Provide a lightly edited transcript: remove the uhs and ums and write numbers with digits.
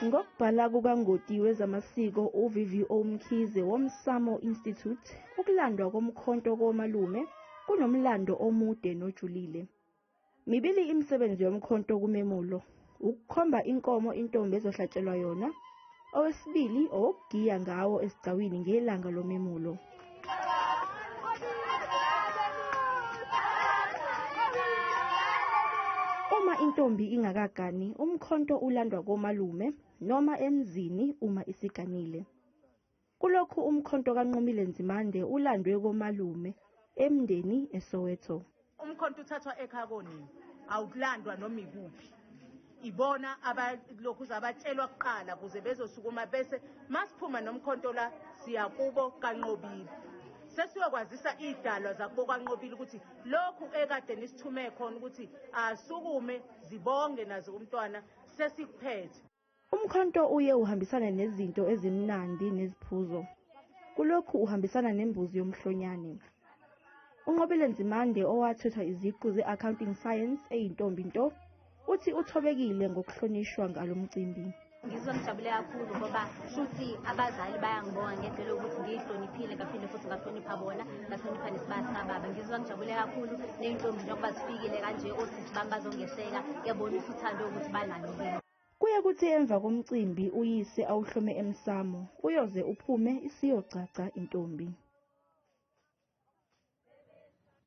Ngokubhala kukangoti wezamasiko uVVO Mkhize woMsamo Institute, ukulandwa komkhonto komalume kunomlando omude nojulile. Mibili imisebenzi yomkhonto kumemulo, ukukhomba inkomo intombi ezohlatshelwa yona, owesibili owokugiya ngawo esigcawini ngelanga lomemulo. Uma intombi ingakagani, umkhonto ulandwa komalume noma emzini uma isiganile. Kulokhu umkhonto kaNqumile Nzimande ulandwe komalume emndeni eSoweto. Umkhonto uthathwa ekhaya konina, awulandwa noma ikuphi. Ibona abalokhu abatshelwa kuqala kuze bezosukuma bese masiphuma nomkhonto la siya kubo kaNqobile. Sesiyokwazisa idalwa zakubo kaNqobile ukuthi lokhu ekade nisithume khona ukuthi asukume zibonge nazo umntwana sesikuphethe. Umkhonto uye uhambisane nezinto ezimnandi neziphuzo. Kulokhu uhambisana nembuzi yomhlonyane. UNqobile Nzimande owathwethwa iziqu ze-Accounting Science eyintombi nto, uthi uthobekile ngokuhlonishwa ngalo mcimbi. Ngizizwa ngijabule kakhulu ngoba shuthi abazali bayangibonga ngendlela yokuthi ngiyihloniphile, ngaphinde futhi ngahlonipha bona, ngahlonipha nesibaya sikababa. Ngizizwa ngijabule kakhulu ney'ntombi njengoba zifikile kanje, osisi bami bazongeseka, kuyabonisa uthando ukuthi banalo kimi. Kuye kuthi emva komcimbi uyise awuhlome emsamo, uyoze uphume isiyogcagca intombi.